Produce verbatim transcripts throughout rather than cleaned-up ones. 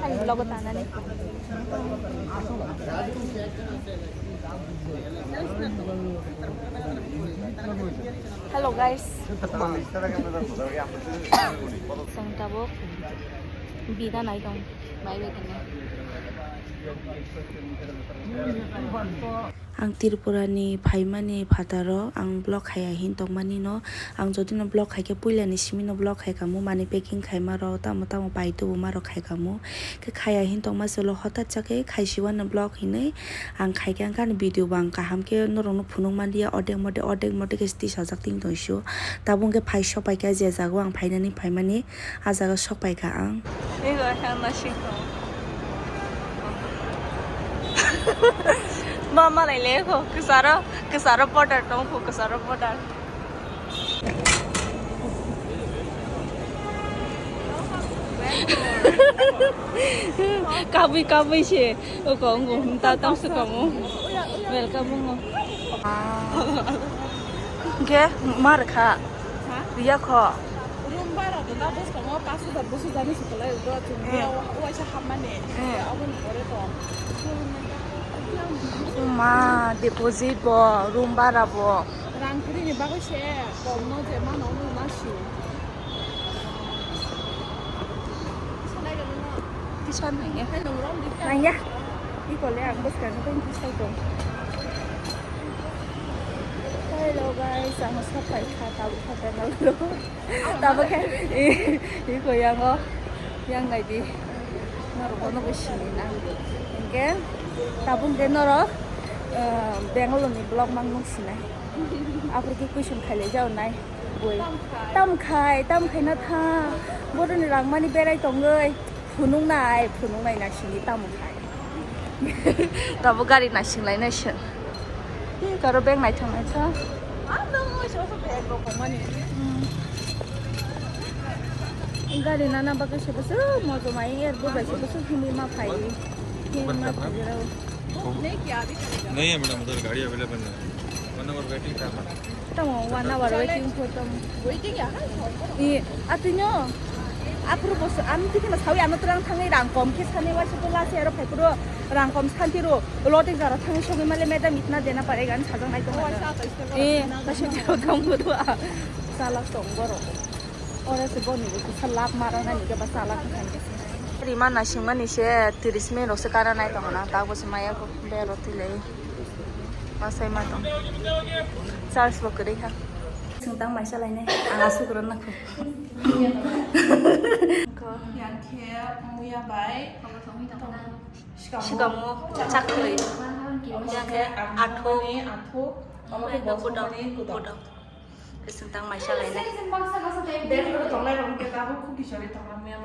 Ani vlog o tanani. Hello guys. Chwng tabuk bida nai tong. Bai bai khe. Ang Tripura ni phaimani phataro ang vlog khaiya hin tongmani no. Ang jodi no vlog khaikhe puila ni simi no vlog khaikhamu, mani packing khaima rok tamo tamo pai tubu ma rok khaikhamu. Khe khaiya hin tongma solo hotat cha khe khaisiwano vlog hinwi ang khaikhe ang kani video bo ang kaham khe norok no phunuk manliya, odek modek odek modek khe tisajak tong sio. Tabuk khe phai sok paikha je jaga o ang phainani phaimani. Ah jaga sok paikha ang. Ego khe ang naising tongo. Ma malai le kho, kwcharo, kwcharo powder tong kho, kwcharo powder. Kabui kabui se, oko ongo, ta tang se kamo. Welcome ongo. Hwnkhe ma rwkha? Ha? Riya kho. Room bara do da bwskango pash hajar, dos hajar ni se kwlai do chwng. Hmm. Waisa hapmani. Hmm. Aboni pore to. Ma deposit bo, room bara bo. Rang kwrwi ni bagwi se kom no je mano wngma si. Tisa nangya. Nangya. Iko le ang bwskang tong tisa tong. Hello guys, ang sok pai kha, tabuk kha channel lo. Tabuk khe iko yango yang nai di. Norok bono bo sini na. Hingke tabuk de norok, eh, Bangalore ni vlog mang nung sinai. Apor ke question khaile jao nai. Boi. Tam khai, tam khai na tha. Boroni rang mani berai tongoi. Phunuk nai, phunuk nai na sini tam khai. Tabo gari na singlai nai se. Karo bag nai thang nai tha. Ano mo so so bag rok mani. Hmm. Gari nana bagwi se bwswk mojo mai air bo bai se bwswk himwi ma phai. Himwi ma phai rao. नहीं है मैडम, उधर गाड़ी अवेलेबल नहीं है। One hour waiting time है। Tamo one hour waiting for tamo. Waiting ya? Ni, atino. Apuru bos, am tikina sawi ano terang thangai rang kom khe sani wa situ lasi aro phaikuro rang kom santi ro. Lo tik jara thangai sogi male madam itna dena parega sajang nai tong. Eh, ta se tiro tong bodo a. Sala tong boro. Ora se boni ko sa lap mara nani ke ba sala thangai. Rima nasingmani se tiris minute rok se kara nai tong na ta bo se maya ko bero tilei. Masai ma tong. Charge bo kwrwi kha. Sungtang maisa lainai. Ang asuk rw nakho. Yang khe muya bai. Sikamo chakhwlwi. Yang khe athuk. Athuk. Yang khe bodok. Bodok. Sungtang maisa lainai. Bangalore tongnai rok hwnkhe tabuk khuki sori tongma maya.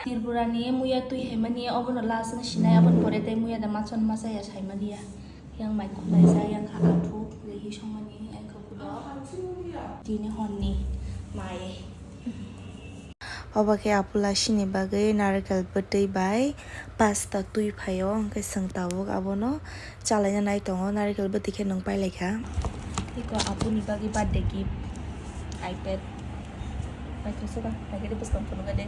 Tripura ni muya twi haimani obono last no sinai, aboni pore tei muya da machon masa ya saimani ya. Yang mai khulai sa yang kha athu lehi songmani yang kha kudo. Tini honni mai. Obo khe apula sini bagwi narikal bwtwi bai pasta twi phaio, hwnkhe chwng tabuk abono chalaina nai tongo, narikal bwtwi khe nwng pai lai kha. Iko apuni bagwi birthday gift, iPad. Paithak se ba, paikhe de bwskang phunukha de.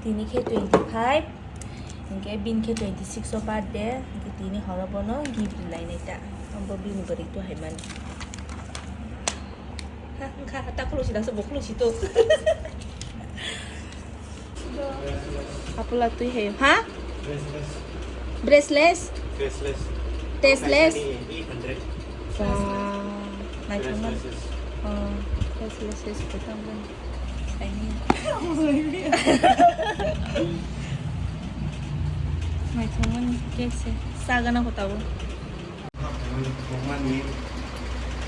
Tini khe twenty five, hwnkhe bini khe twenty six o birthday, hwnkhe tini horo bono gift rilainai ta. Abo bini bwrwi tu hai mani. Ha, wngkha, ta khuluk si, daksa bo khuluk si to. Apula twi hai, ha? Bracelets? Bracelets. Bracelets. Tasteless? Eight hundred. Wow. Naithokma. Bracelets. Oh, bracelets, bracelets. Naithokmani cake se. Sagana ko tabo.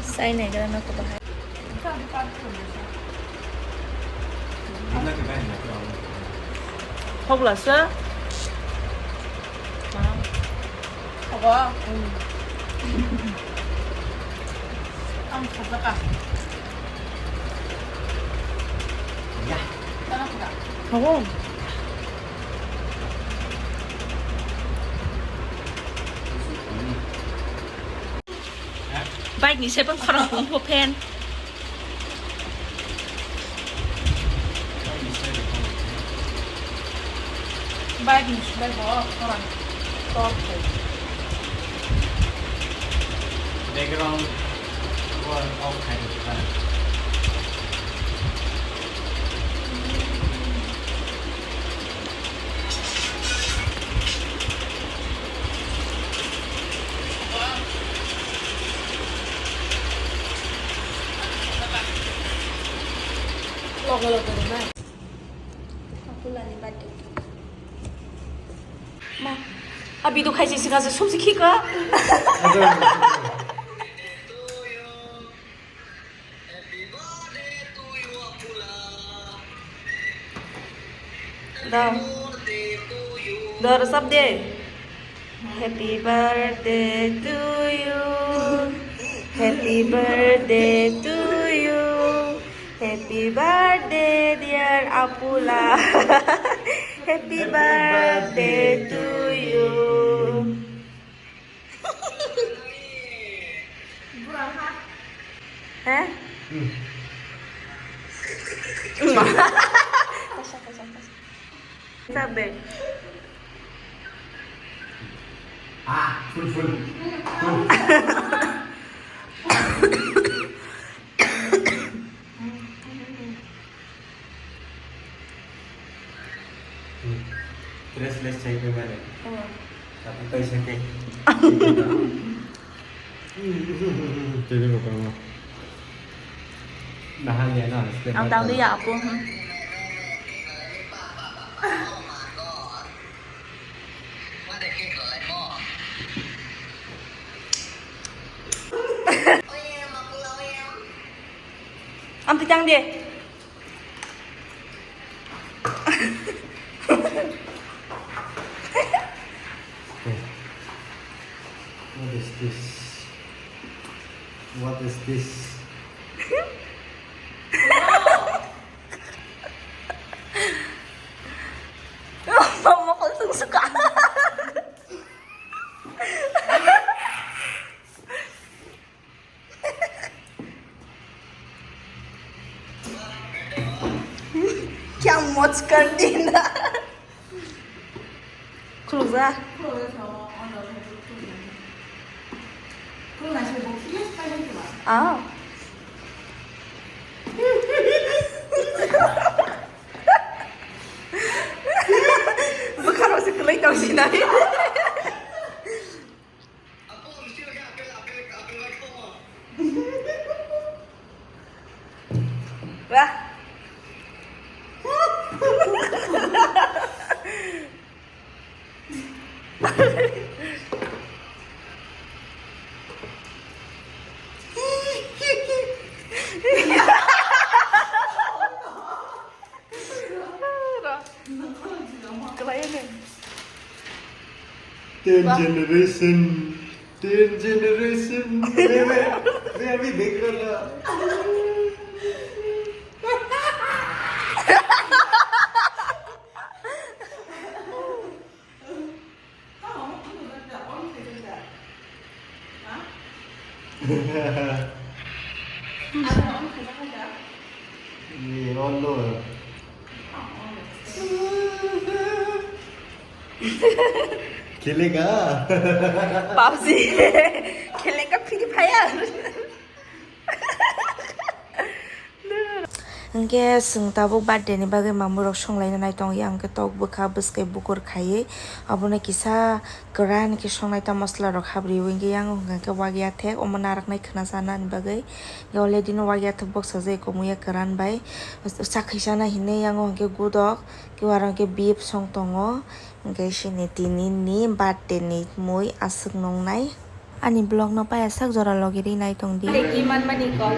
Sai nai gra na ko bahai. Hogla sa. Hogo. Ang sajaka. Hogo. Ni seven khorang pung pho fan. Bike ni sulai bo khorang top khe. Background wall off khai di ba. Logo logo na. Apulani birthday. Ma, abi do khaisi sika se sumsi khika. Da. Da, rwchap de. Happy birthday to you. Happy birthday to you. Happy birthday, dear Apula. Happy birthday to you. Hah? Sabe. Ah, full, full. Full. Tres les chai pe mane. Oh. Tapi kai sake. Jadi ko kama. Nahan ya na. Ang tang dia apa? Ang pitang dia. What is this? What is this? Mama ko sung suka. Kya moj kar dina. Khulukja. Ah. Bwkharok se kwlwi tong sinai. Wah. Ten generation. Ten generation. Wait, wait. Wait, wait, background na. Ni, oh no. Khelega. Pubg. Khelega Free Fire. Hwnkhe chwng tabuk birthday ni bagwi mamwi rok songlaina nai tong ya, hwnkhe tok bwkha bwskai bukur khaiwi abono kisa kwran khe songnai ta mosola rok habriwi hwnkhe yang hwnkhe wak ya thek omo naraknai khwna chanani bagwi. Already no wak ya thok boksa jai komo ya kwran bai. Chakhi sana hinwi yango hwnkhe gudok, kiwaro hwnkhe beef song tongo. Hwnkhe sini tini ni birthday ni mui aswk nungnai. Ani vlog no paya sak jora logi ri nai tong di. Tei ki man mani kok.